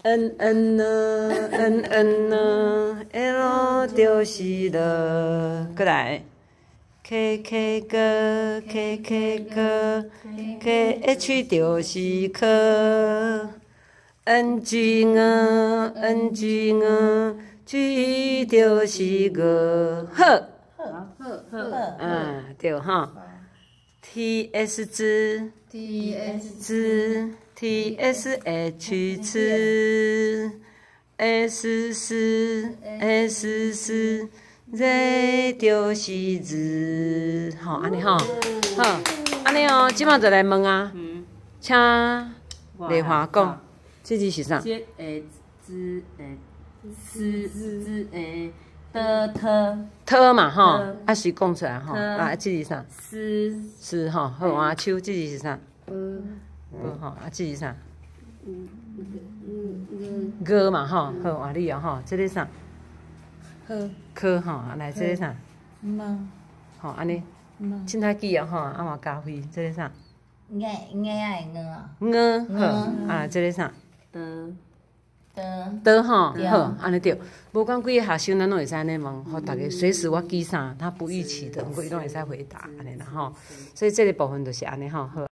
N N N N L 就是了，閣來 K K 哥 K K 哥 K H 就是科 N G N N G N G 就是個，好，好，好，嗯，對吼。T S 字 T S 字 T S H 詞 S 四 S 四 Z 就是字，吼，按呢吼，好，按呢哦，這馬就來問啊，請麗華講，這字是啥？這字斯字的特特嘛吼，啊是講出來吼，啊這字啥？斯是吼，好，換手，這字是啥？無吼，啊這字啥？哥嘛吼，好，換你哦吼，這个啥？科吼，啊來這个啥？吼，按呢，凊彩記哦吼，啊換加輝，這个啥？𠊎𠊎愛𠊎啊。𠊎好，啊這個啥？的的的吼，好，按呢對。無管幾个學生，咱攏會使按呢問，予逐家隨時我記啥，他不預期的，毋過伊攏會使回答，按呢啦吼。所以這个部分就是按呢吼，好。